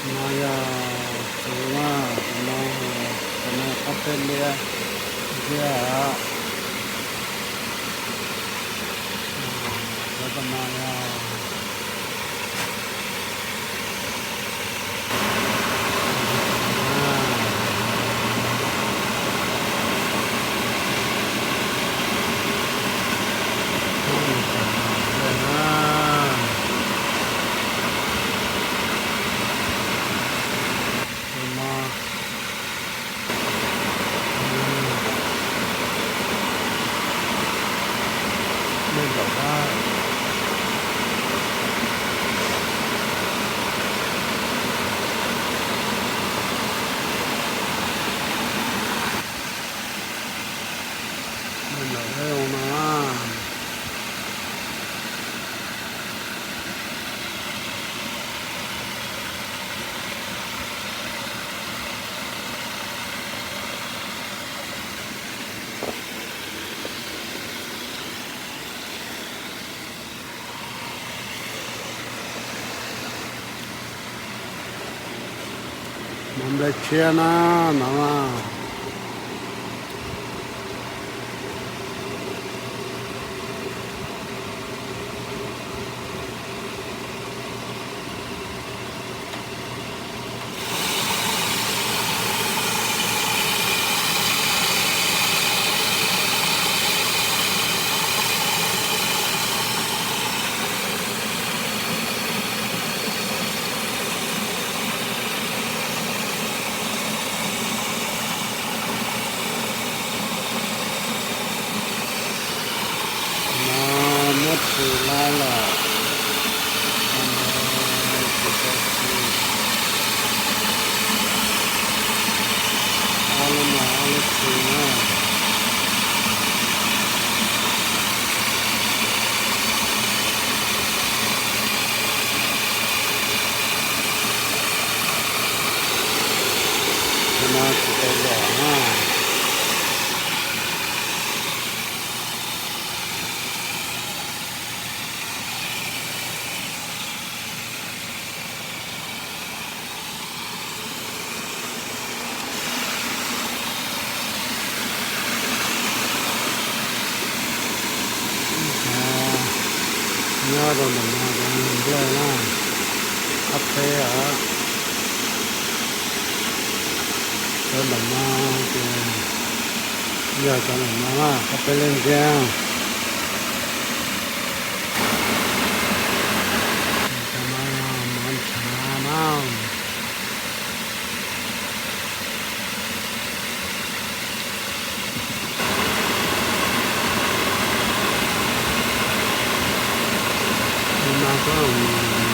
No yog txiv na, tus no, tus no qab teb liab ntxiab. Cov tus no yog Mov nplej tshiab na, no. No muab tsis lab lawm. Tsis tau tsis. Ob lub no ob lub tsis na. Cov no tsis tau zom na. Nyob rau ntawm no cov nplej na, qab teb os. Cov ntawm no ces yog cov ntawm no na, qab teb liab ntxiab. Cov no mov ntshav na. Tus no kuj